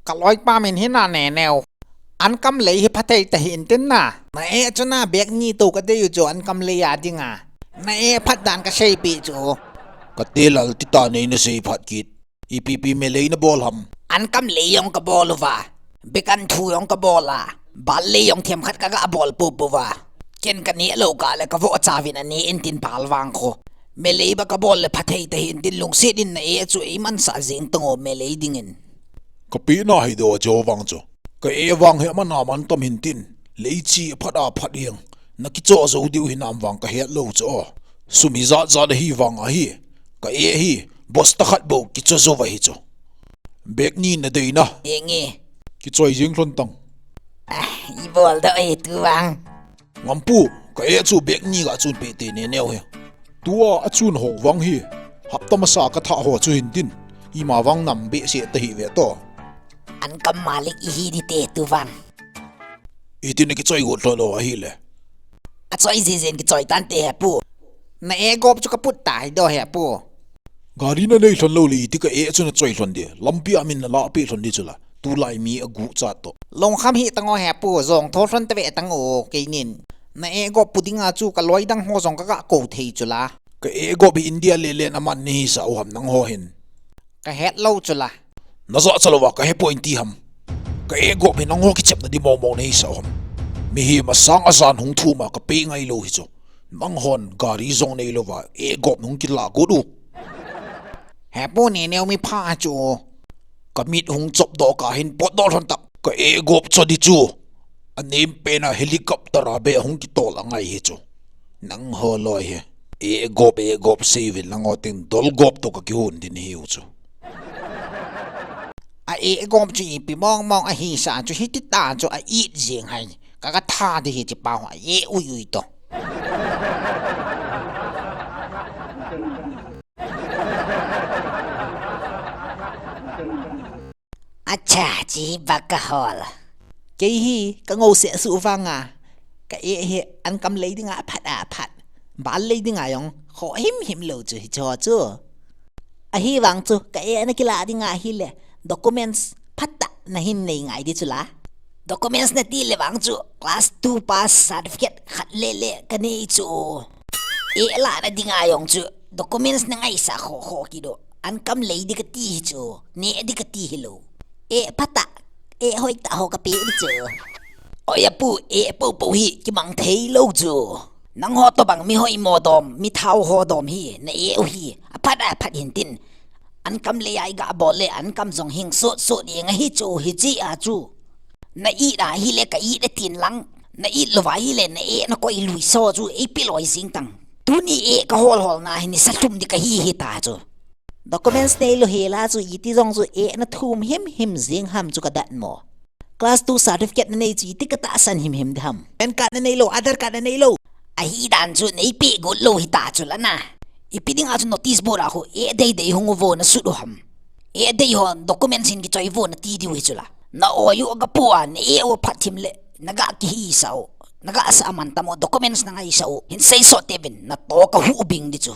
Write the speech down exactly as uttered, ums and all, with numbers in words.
Ka loipa min hi na Neneo. Ankam lei hi phathei tahih in tin na. Na eh chu na bag ni to ka dei u chu ankam lei a dinga. Na eh phat dan ka seipeh chu. Ka te lal ti ta nei na sei phat kit. Ipi pi melei na bol ham. Ankam lei jong ka bol uva. Bekan thu jong ka bol a. Bal lei jong themkhat ka ga bol popo uva. Ken ka neh lou kah le ka vohcha uvin aneh in tin bal vang kho. Melei ba ka bol le phathei tahih in tin lungset in na eh chu eimansah jeng tang o melei dingin. Ka peh na hi doh jo vang chu. Ka eh vang hi aman aman tam hin tin. Lei chi phat a phat jeng. Na kichoh jou diu hinam vang ka het lou chu o. Sum hi jat jat ahi vang ahi. Ka eh hi bosta khat bou kichoh jou ahi chu. Bag ni na dei na. Enge. Kichoi jeng lhon tang. Ah, i bol doh e tu vang. Ngampu, ka eh chu bag ni ga chun peh te Neneo hi. Tua a chun ho vang hi. Hapta masa ka thah ho chu hin tin. Ima vang nam behseh tahih ve to. Ankam malik i hi di te tu vang. Iti na kichoi got lhon lou ahi le. A choi jiji in kichoi tante hepu. Na eh gop chu ka put ta hi doh hepu. Gari na nei lhon lou le iti ka eh chu na choi lhon di. Lampi a min na lah peh lhon di chu la. Tulai mi a guh chat to. Lungkham hi tang o hepu, jong tho lhon ta ve tang o keinin. Na eh gop pu dinga chu ka loi dang ho jong ka ga kou thei chu la. Ka eh gop hi India le le na man ni hi sa u ham nang ho hin. Ka het lou chu la. Na jachat lou va ka he poi in ti ham. Ka eh gop hi nang ho kichep na di mong mong nei sa u ham. Mihem a sang a jan hung thum a ka peh ngai lou hi chu. Nang hon gari jong nei lou va eh gop hung kilah got u. Hepu Neneo mi pha chu. Ka mit hung chop doh ka hin pot doh lhon tah. Ka eh gop cho di chu. A nem pen a helicopter a be hung kitol a ngai hi chu. Nang ho loi hi. Eh gop, eh gop sei uvin lang o ting dol gop to ka kihon din hi u chu. A eh gop chu ipi mong mong ahi sa chu hiti ta chu a it jeng hai. Ka ka tha di hi ti pa ho a eh ui ui to. Acha, chi baka hol. Kei hi ka ngou se su vanga. Ka eh hi ankam lei dinga phat a phat. Bal lei dinga jong kho him him lou chu hi cho chu. Ahi vang chu ka eh na kila dinga hi le documents phat ta na hin nei ngai di chu la. Documents na ti le vang chu class two pass certificate khat le le ka nei chu. Eh la na dinga jong chu documents na ngaisa kho kho kidoh. Ankam lei di ka ti hi chu, neh di ka ti hi lou. Eh phat a, eh hoi ta ho ka pe di chu. Oi apu, eh po po hi kimang thei lou chu. Nang ho to bang mi hoi mo dom, mi thao ho dom hi, na eh u hi, a phat a phat hin tin. Ankam lei a i ga bol le, ankam jong hing sot sot ding ahi chu, hi chi a chu. Na it a hi le ka it a tin lang. Na it lou va hi le na eh na koi lui so chu ei pi loi jing tang. Tuni eh ka hol hol na hi ni sa thum di ka hi hi ta chu. Documents nei lou hi la chu iti jong chu eh na thum him him jing ham chu ka dat mo. Class two certificate na nei chu iti ka tahsan him him di ham. Pan card na nei lou, Aadhaar card na nei lou. Ahi dan chu nei pe got lou hi ta chu la na. Ipi ding a chu notice board a khu eh dei dei hung u vo na sut u ham. Eh dei ho documents hin kichoi vo na ti diu hi chu la. Na oi u a ga pu a, na eh u phat thim le, na ga kihi sa u, na ga sa man tam u, documents na ngai sa u, hin sei so te bin, na to ka hu bing di chu.